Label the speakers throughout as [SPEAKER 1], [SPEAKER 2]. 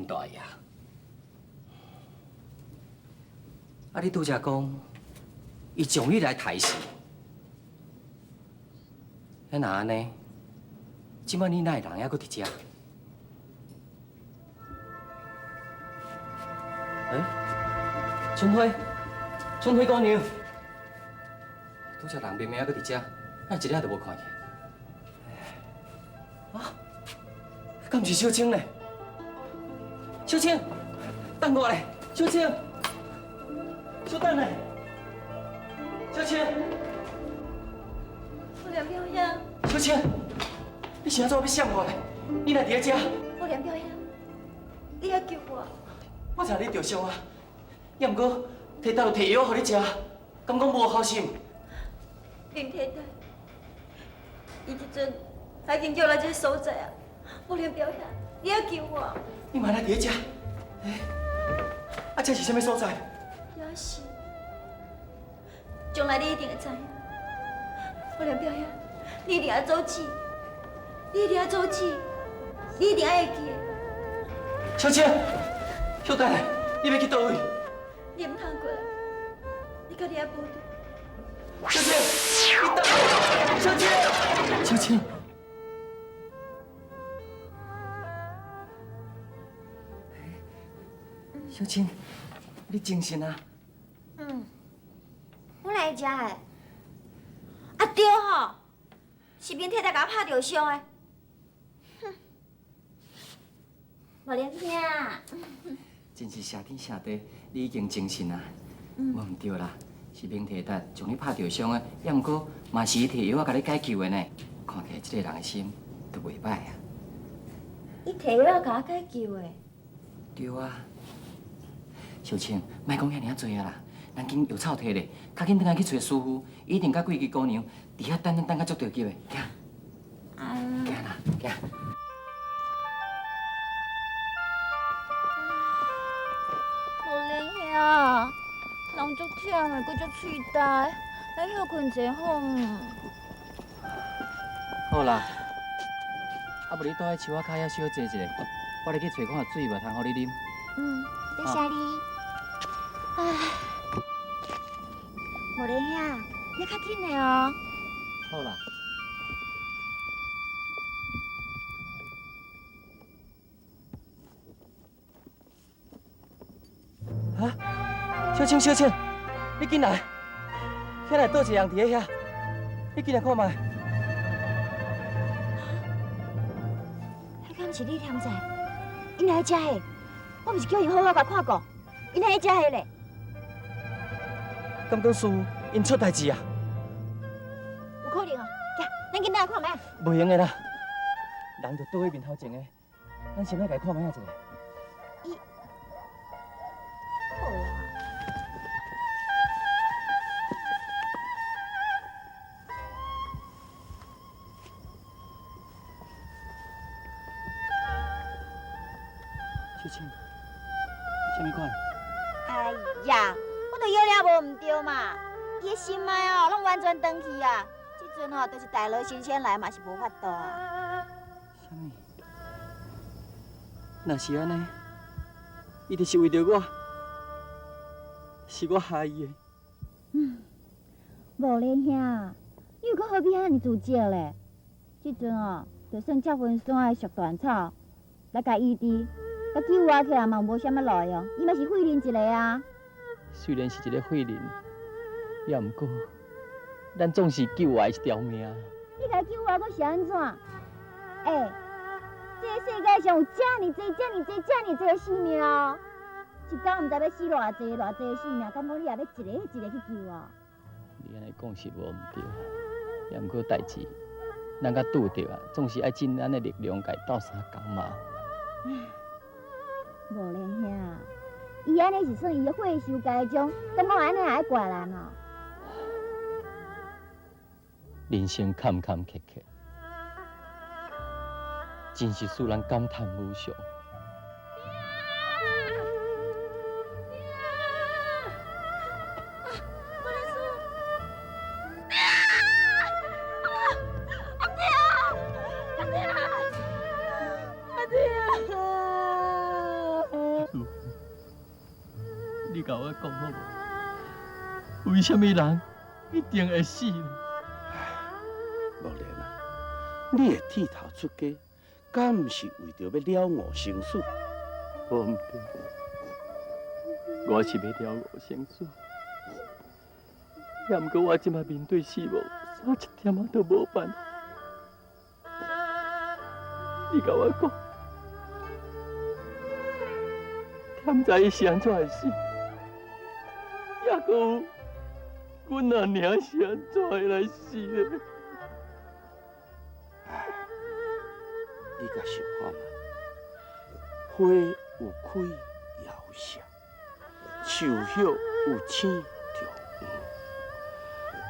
[SPEAKER 1] 大爺。啊，你拄才講，伊將你來刣死，啊若按呢，這擺你哪會人猶閣佇遮？欸，春花，春花姑娘，拄才人明明猶閣佇遮，哪一下就無看見？啊，敢毋是小青咧？小青，等我咧，小青，小等咧，小青，
[SPEAKER 2] 我梁表兄，
[SPEAKER 1] 小青，你是按怎欲摔我咧？你哪佇遮？
[SPEAKER 2] 我梁表兄，你愛救我！
[SPEAKER 1] 我知你著傷啊，也毋過提達有提藥予你食，敢講無效是毋？
[SPEAKER 2] 林提達，伊這陣已經叫來這个所在啊！我梁表兄，你愛救我！
[SPEAKER 1] 你嘛來佇遮？欸，啊，這是啥物所在？
[SPEAKER 2] 也是，將來你一定會知影。我梁表兄，你一定愛阻止，你一定愛阻止，你一定愛會記得。
[SPEAKER 1] 小青，小等下，你欲去佗位？
[SPEAKER 2] 你毋通過來，你家己愛保重。
[SPEAKER 1] 小青，你等我，小青，小青。小青，你精神啊？
[SPEAKER 2] 嗯，我來遮的。啊對吼，是明鐵達共我拍著傷的。哼，無連兄。
[SPEAKER 1] 真是謝天謝地，你已經精神啊！無毋對啦，是明鐵達將你拍著傷的，也毋過嘛是伊提藥仔共你解救的呢。看起來這個人的心都袂歹啊。
[SPEAKER 2] 伊提藥仔共我解救的。
[SPEAKER 1] 對啊。小青，莫講遐爾濟啊啦，咱緊藥草提咧，較緊轉來去揣師傅，伊一定佮幾个姑娘佇遐等咱等甲足著急的，行。行啦，行。
[SPEAKER 2] 無連兄，人足忝的，閣足喙焦，來歇睏者好毋？
[SPEAKER 1] 好啦，啊無你蹛佇樹仔跤遐小坐一下，我來去揣看水無通予你啉。
[SPEAKER 2] 嗯，多謝你。唉，無連兄，你較緊的哦。
[SPEAKER 1] 好啦。啊，小青，小青，你緊來，遐內倒一個人佇咧遐，你緊來看覓。
[SPEAKER 2] 彼敢是李添在？𪜶來遮的，我毋是叫𪜶好好共看顧，𪜶來遮的咧。
[SPEAKER 1] 敢講師傅𪜶出代誌啊？
[SPEAKER 2] 有可能哦，行，咱緊來看覓。
[SPEAKER 1] 袂用的啦，人就倒佇面頭前的，咱先來共伊看覓仔一下。
[SPEAKER 2] 伊，好啦。
[SPEAKER 1] 小青，啥物款？
[SPEAKER 2] 哎呀，我著藥了無毋對嘛，伊的心脈哦，攏完全斷去啊！這陣吼，就是大羅神仙來嘛是無法度啊。
[SPEAKER 1] 啥物？若是按呢，伊就是為著我，是我害伊的。
[SPEAKER 2] 嗯，無咧兄，你又閣何必按呢自責咧？這陣哦，就算接雲山的熟斷草來共醫治，佮救活起來嘛無啥物路用，伊嘛是廢人一个啊。
[SPEAKER 1] 雖然是一个廢人，也毋過，咱總是救活伊一條命。
[SPEAKER 2] 你共伊救活，閣是按怎？欸，這个世界上有遮爾濟、遮爾濟、遮爾濟的性命哦，一工毋知欲死偌濟、偌濟的性命，敢講你也欲一个一个去救哦？
[SPEAKER 1] 你按呢講是無毋對，也毋過代誌，咱佮拄著啊，總是愛盡咱的力量，共伊鬥相共嘛。
[SPEAKER 2] 無連兄，伊按呢是算伊的血壽該終，敢講按呢也愛怪咱哦？
[SPEAKER 1] 人生坎坎坷坷，真是使人感嘆無常。
[SPEAKER 3] 共我講好無？為啥物人一定會死呢？
[SPEAKER 4] 木蓮啊，你會剃頭出家，敢毋是為著欲了悟生死？
[SPEAKER 3] 無毋對，我是欲了悟生死，也毋過我這馬面對死亡，煞一點仔都無辦法。你共我講，添財伊是按怎會死？抑閣有阮阿娘是按怎會來死的？
[SPEAKER 4] 唉，你共想看覓，花有開也有謝，樹葉有青就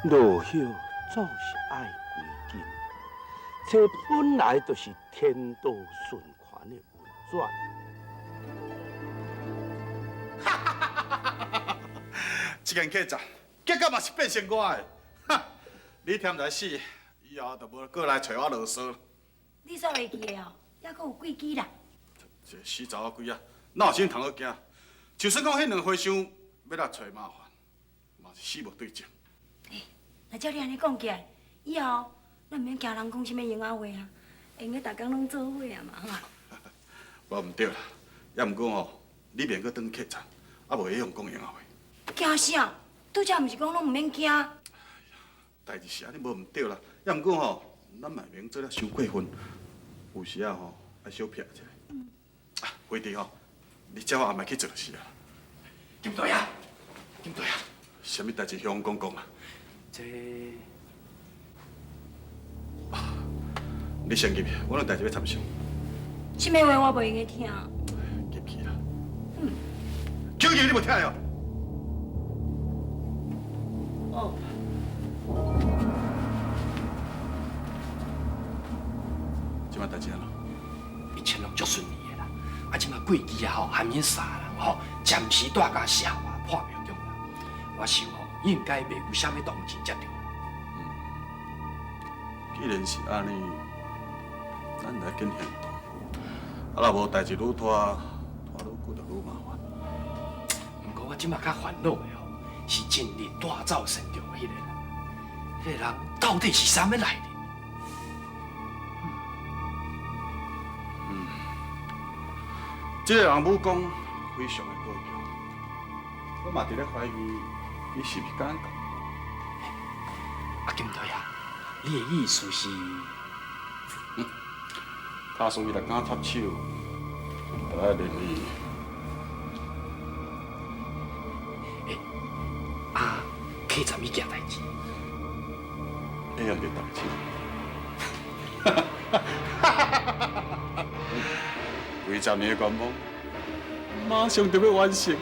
[SPEAKER 4] 黃，落葉總是愛歸根，這本來就是天道循環的運轉。
[SPEAKER 5] 這間客棧，結果嘛是變成我的。哈！你添財死，以後就無閣來揣我囉嗦。
[SPEAKER 6] 你煞袂記得哦？猶閣有幾支啦？
[SPEAKER 5] 這死查某鬼仔，哪有啥通好驚？就算講彼兩和尚欲來揣麻煩，嘛是死無對證。
[SPEAKER 6] 欸，若照你按呢講起來，以後咱毋免驚人講啥物閒仔話啊，會用得逐工攏做伙啊嘛，哈。
[SPEAKER 5] 無毋對啦，猶毋過吼，你免閣轉客棧，啊無會用講閒仔話。
[SPEAKER 6] 驚啥？拄才毋是講攏毋免驚？
[SPEAKER 5] 代誌是按呢無毋對啦，猶毋過吼，咱嘛袂用做了傷過分，有時仔吼愛小撇一下。啊，回弟吼，你照我安排去做就是啊。
[SPEAKER 1] 金隊啊，金隊啊，
[SPEAKER 5] 啥物代誌向講講啊？
[SPEAKER 1] 這
[SPEAKER 5] 你先入去，我有代誌欲參詳。
[SPEAKER 6] 啥物話我袂用得聽。
[SPEAKER 5] 入去啦。嗯。究竟你無聽著？
[SPEAKER 6] 哦。
[SPEAKER 5] 這擺代誌按怎？
[SPEAKER 1] 一切攏足順利的啦。啊，這擺過期啊吼，含𪜶三人吼，暫時蹛共社外破廟中啦。我想吼，應該袂有啥物動靜才對。
[SPEAKER 5] 嗯。既然是按呢，咱來緊行動。啊，若無代誌愈拖，拖愈久就愈麻煩。
[SPEAKER 1] 毋過我這擺較煩惱的吼，是前日帶走現場的彼個人，彼個人到底是啥物來歷？
[SPEAKER 5] 嗯，這個人武功非常的高強，我嘛佇咧懷疑，伊是毋是佮咱仝。
[SPEAKER 1] 啊，金隊啊，你的意思是？
[SPEAKER 5] 假使伊若敢插手，就愛連伊。
[SPEAKER 1] 欸，啊，客棧彼件代誌，
[SPEAKER 5] 會用著動手。幾十年的願望，馬上就欲完成。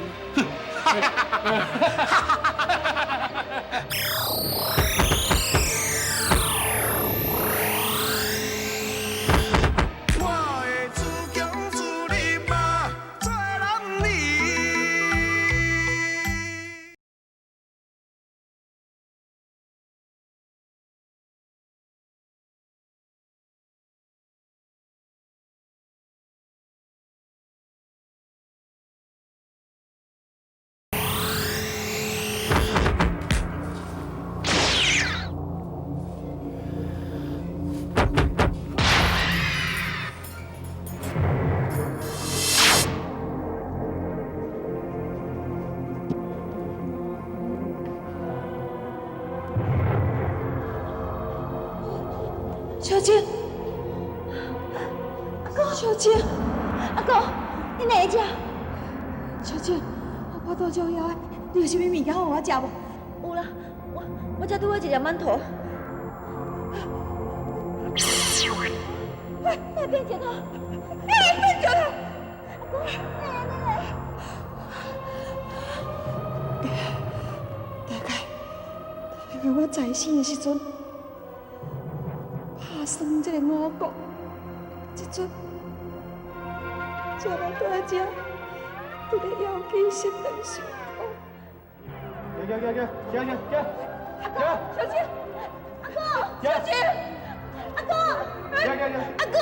[SPEAKER 7] 小姐，阿公，小姐，
[SPEAKER 2] 阿公，你哪會遮？
[SPEAKER 7] 小姐，我腹肚足枵的，你有啥物物件予我食無？
[SPEAKER 2] 有啦，我這拄好一粒饅頭。喂，哪會變石頭？
[SPEAKER 7] 欸，變石頭！
[SPEAKER 2] 阿公，哪會按呢咧？
[SPEAKER 7] 大概，大概我在生的時陣，拍算這個五穀，這陣，食饅頭的這，佇咧枵飢心肠受苦。
[SPEAKER 8] 行行行行行行行。
[SPEAKER 2] 阿公，小姐，阿公，小姐，阿公，
[SPEAKER 8] 行行行。
[SPEAKER 2] 阿公。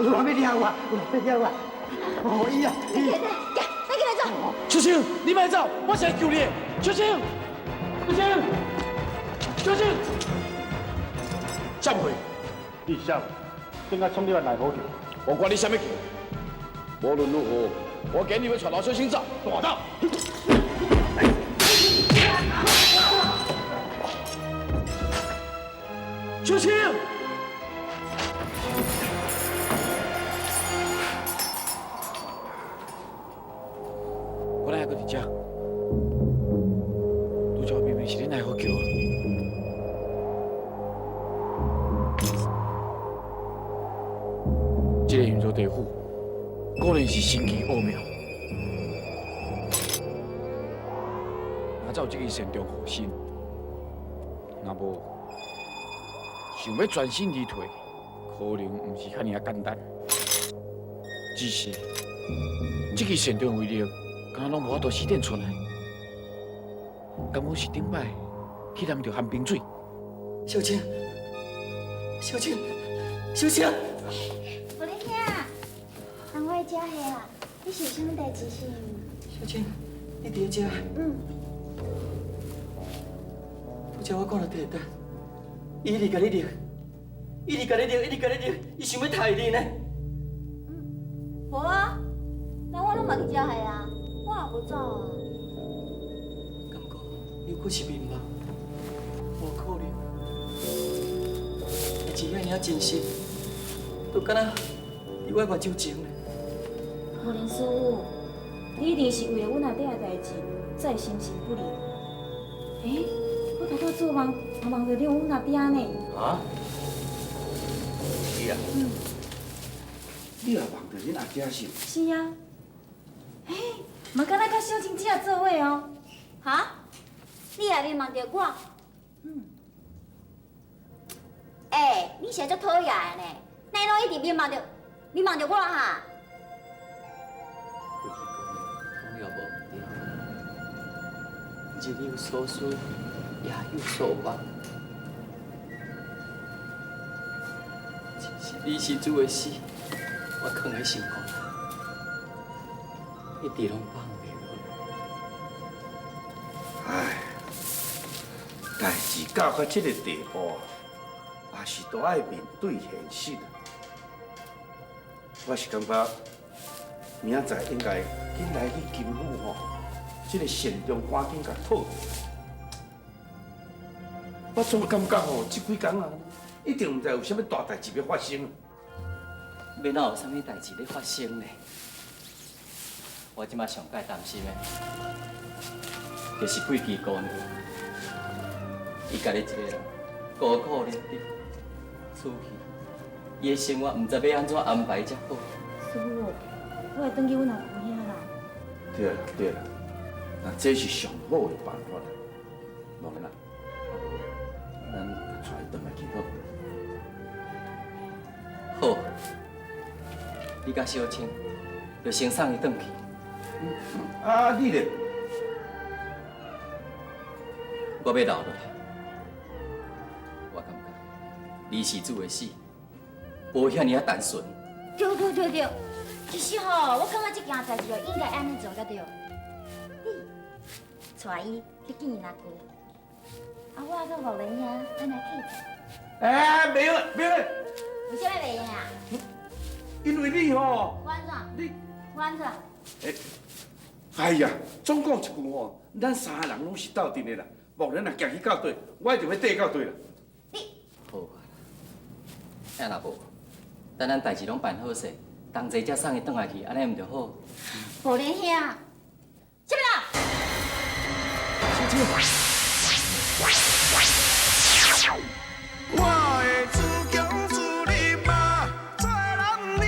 [SPEAKER 3] 有人要掠我，有人要掠我。哦，伊啊，
[SPEAKER 2] 你起来，你起来走。
[SPEAKER 4] 秋生，你莫走，我是来救你的。秋生，秋生，秋生，啥货？
[SPEAKER 8] 你是啥？怎解冲入来内湖桥？
[SPEAKER 4] 我管你啥物桥，无论如何，我今日欲带老小生走，大胆！秋生。我哪还阁伫遮？拄才明明是恁奈何桥啊！这个阴曹地府果然是神奇奥妙。若才有这个善终护身，若无想欲全身而退，可能毋是遐尔仔简单。只是这个善终威力，敢若拢无法度施展出来，敢讲是顶摆去淋著寒冰水。
[SPEAKER 3] 小青，小青，小青。
[SPEAKER 2] 无咧兄，人我伫遮下啦，你是有啥物代志是？
[SPEAKER 3] 小青，你伫遮？
[SPEAKER 2] 嗯。
[SPEAKER 3] 拄才我看著提单，伊一直共你练，一直共你练，一直共你练，伊想欲杀你呢。
[SPEAKER 2] 嗯，无啊，人我拢嘛伫遮下啊，我也无走啊。
[SPEAKER 3] 敢讲又阁是眠梦？无可能，代志遐尔仔真实，就敢若伫我目睭前呢。
[SPEAKER 6] 无连师傅，你一定是为了阮阿弟的代志，才会心神不宁。欸，我头拄做梦，嘛梦著你有阮阿爹呢。
[SPEAKER 4] 啊？是啊。
[SPEAKER 6] 嗯。
[SPEAKER 4] 你也梦著恁阿爹是？
[SPEAKER 6] 是啊。欸，嘛敢若佮小青姐做伙哦。
[SPEAKER 2] 哈？你也眠梦著我？
[SPEAKER 6] 嗯。
[SPEAKER 2] 欸，你是足讨厌的呢，哪会拢一直眠梦著，眠梦著我哈？
[SPEAKER 3] 讲也无毋对，日有所思，夜有所梦。只是李施主的死，我囥佇心肝内，一直拢放袂落。
[SPEAKER 4] 唉，代志到到这个地步啊，也是都爱面对现实啊。我是感觉明仔载应该紧来去金府吼，这个善终赶紧共讨。我总感觉吼，这几工啊，一定毋知有啥物大代志欲发生。
[SPEAKER 1] 欲哪有啥物代志咧发生呢？我这马上盖担心的，就是桂枝姑娘，伊家己一个人孤苦伶仃出去，伊的生活毋知欲按怎安排才好。
[SPEAKER 6] 师傅，我会转去阮阿舅遐啦。
[SPEAKER 4] 对啦对啦，那这是上好的办法啦。无啦，咱带伊转来去好。
[SPEAKER 1] 好，你佮小青就先送伊转去。
[SPEAKER 4] 啊，你咧？
[SPEAKER 1] 我欲留落来。我感觉李施主的死无遐尔仔单纯。
[SPEAKER 2] 对对对对，其实吼，我感觉这件代志哦，应该按呢做才对。你带伊去见𪜶阿舅，啊，我佮木莲兄，咱来去。
[SPEAKER 4] 哎，袂用，袂用。
[SPEAKER 2] 为啥物袂用啊？
[SPEAKER 4] 因为你吼。
[SPEAKER 2] 我按怎？
[SPEAKER 4] 你。
[SPEAKER 2] 我按怎？
[SPEAKER 4] 哎，哎呀，总讲一句吼，咱三个人拢是斗阵的啦。木莲若行去到底，我一定欲缀到底啦。
[SPEAKER 2] 你。
[SPEAKER 1] 好啊，啊若无，等咱代志拢办好势，同齐才送伊转来去，按呢毋就好？
[SPEAKER 2] 木莲兄，啥物啦？
[SPEAKER 3] 小姐。
[SPEAKER 9] 我的自强自立嘛，做男儿。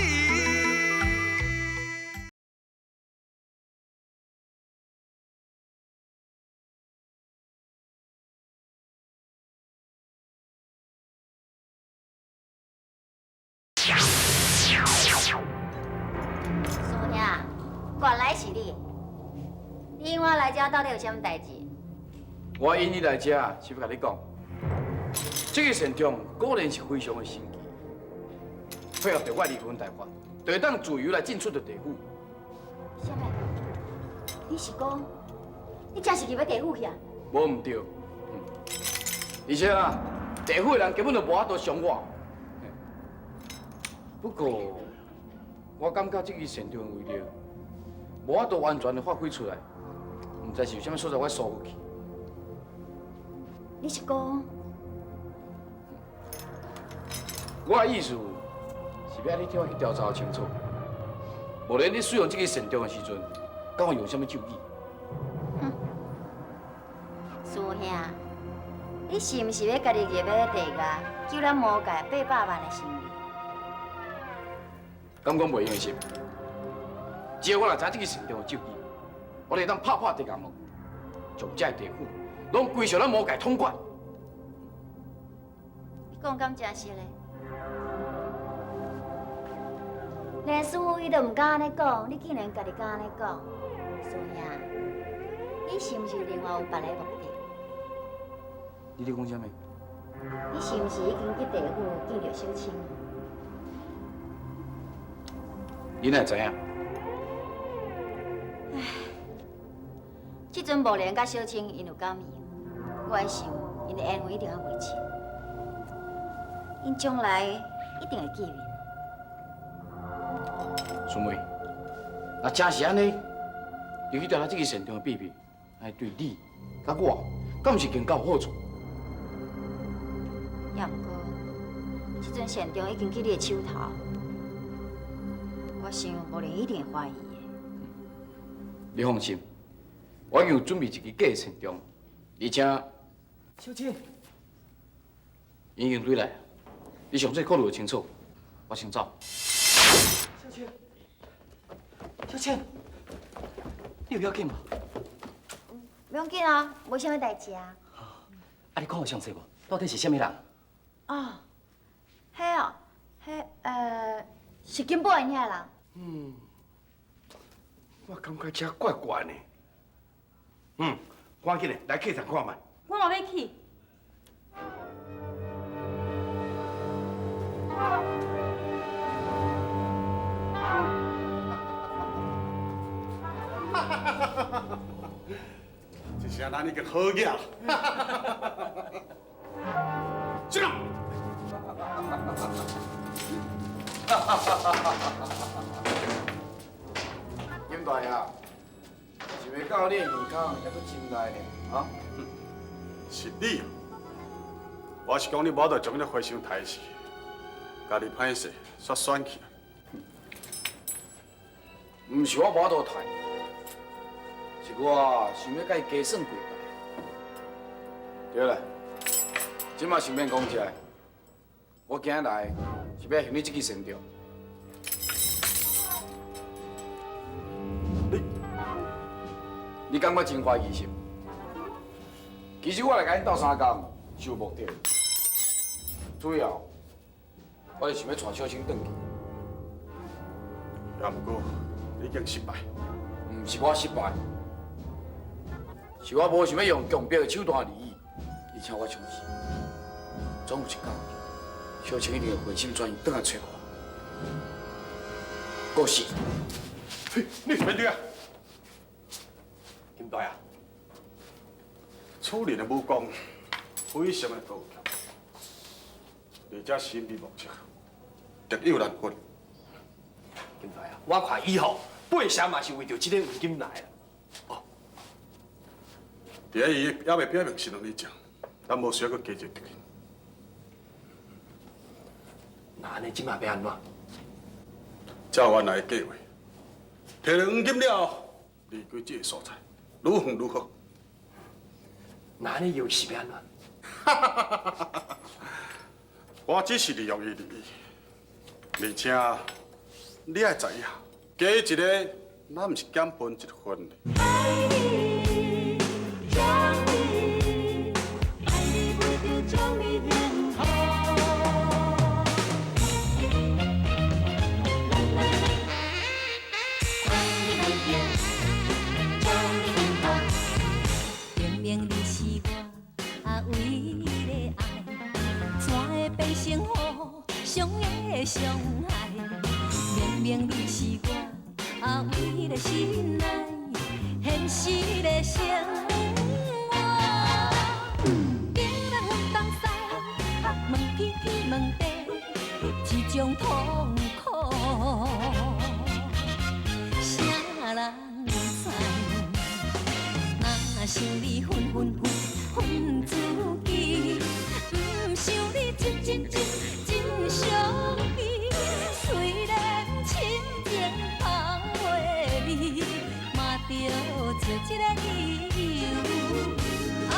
[SPEAKER 2] 师兄，原来是你！你引我来遮到底有啥物代志？
[SPEAKER 4] 我引你来遮是欲共你讲，这个善终果然是非常的神奇。配合著我離婚大法，就會當自由來進出著地府。
[SPEAKER 6] 啥物？你是講，你真是入去地府去啊？
[SPEAKER 4] 無毋對，而且啊，地府的人根本就無法度傷我。不過，我感覺這支善長的威力，無法度完全的發揮出來，毋知是有啥物所在我疏忽去。
[SPEAKER 6] 你是講？
[SPEAKER 4] 我的意思是欲你替我去調查清楚，無論你使用這支善長的時陣，敢有用啥物咒語？
[SPEAKER 2] 哼，師兄，你是毋是欲家己入去地獄，救咱魔界800萬的生意？
[SPEAKER 4] 敢講袂用的是？只要我若知這支善長的咒語，我就會當拍破地獄門，將這个地府攏歸屬咱魔界統管。
[SPEAKER 2] 你講敢真實咧？連師父伊都毋敢按呢講，你竟然家己敢按呢講，師兄，你是毋是另外有別个目的？
[SPEAKER 4] 你咧講啥物？
[SPEAKER 2] 你是毋是已經去地府見著小青？
[SPEAKER 4] 你哪會知影？
[SPEAKER 2] 唉，這陣無蓮佮小青𪜶有感情，我咧想𪜶的緣分一定猶未盡，𪜶將來一定會見面。
[SPEAKER 4] 淑梅，若真是按呢，你去調查這个善長的秘密，按呢對你、佮我，敢毋是更較有好處？
[SPEAKER 2] 也毋過，這陣善長已經去你的手頭，我想無蓮一定會懷疑的。
[SPEAKER 4] 你放心，我已經有準備一支假的善長，而且
[SPEAKER 1] 小青，
[SPEAKER 4] 已經對來，你詳細考慮清楚，我先走。
[SPEAKER 1] 小青，小青，你有要緊無？
[SPEAKER 2] 無要緊啊，無啥物代誌啊。
[SPEAKER 1] 啊，你講予詳細無？到底是啥物人？
[SPEAKER 2] 哦，彼哦，彼是金寶𪜶遐人。
[SPEAKER 9] 嗯，我感覺這怪怪呢。嗯，趕緊的來客廳看覓。
[SPEAKER 6] 我嘛欲去。
[SPEAKER 5] 這下咱已經好額啦。進來。
[SPEAKER 4] 金大爺，想袂到你的耳孔猶閣真利呢，啊？
[SPEAKER 5] 是你，我是講你無法度將彼个和尚刣死，家己歹勢，煞選去。
[SPEAKER 4] 毋是我無法度刣，是我想欲共伊加算幾擺。對啦，這馬先免講這个，我今日來是欲還你這支仙杖。你感覺真懷疑是？其實我來共恁鬥相共是有目的，主要我是想欲帶小青轉去。
[SPEAKER 5] 也毋過已經失敗。
[SPEAKER 4] 毋是我失敗，是我無想欲用強迫的手段離伊，而且我相信，總有一天，小青一定會回心轉意，轉來揣我。過世。
[SPEAKER 5] 你別對啊！
[SPEAKER 3] 金大啊，
[SPEAKER 5] 此人的武功非常的高強，而且神秘莫測，敵友難分。
[SPEAKER 3] 金大啊，我看伊吼，八成嘛是為著這个黃金來啦。哦，
[SPEAKER 5] 佇咧伊猶未表明身份以前，咱無需要閣加一個敵人。
[SPEAKER 3] 那按呢，這馬欲按怎？
[SPEAKER 5] 照原來的計劃，提著黃金了後，離開這个所在，愈遠愈好。
[SPEAKER 3] 那按呢藥是欲按怎？
[SPEAKER 5] 我只是利用伊而已，而且你愛知影，加一个，咱毋是減分一分的。
[SPEAKER 10] 明明你是我唯一的愛，怎會變成予傷的傷害。明明你是我唯一的心愛，現實的生活。別人東西，問天天問地，這種痛苦，啥人知？若想你分分分分自己，毋想你真真真真傷悲。雖然深情放袂離，嘛著找一个理由安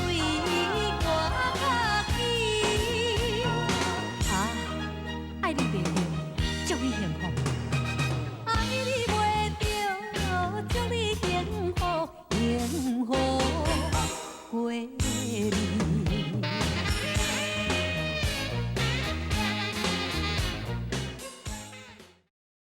[SPEAKER 10] 慰我家己。啊，愛你袂著，祝你幸福。愛你袂著，祝你幸福，幸福。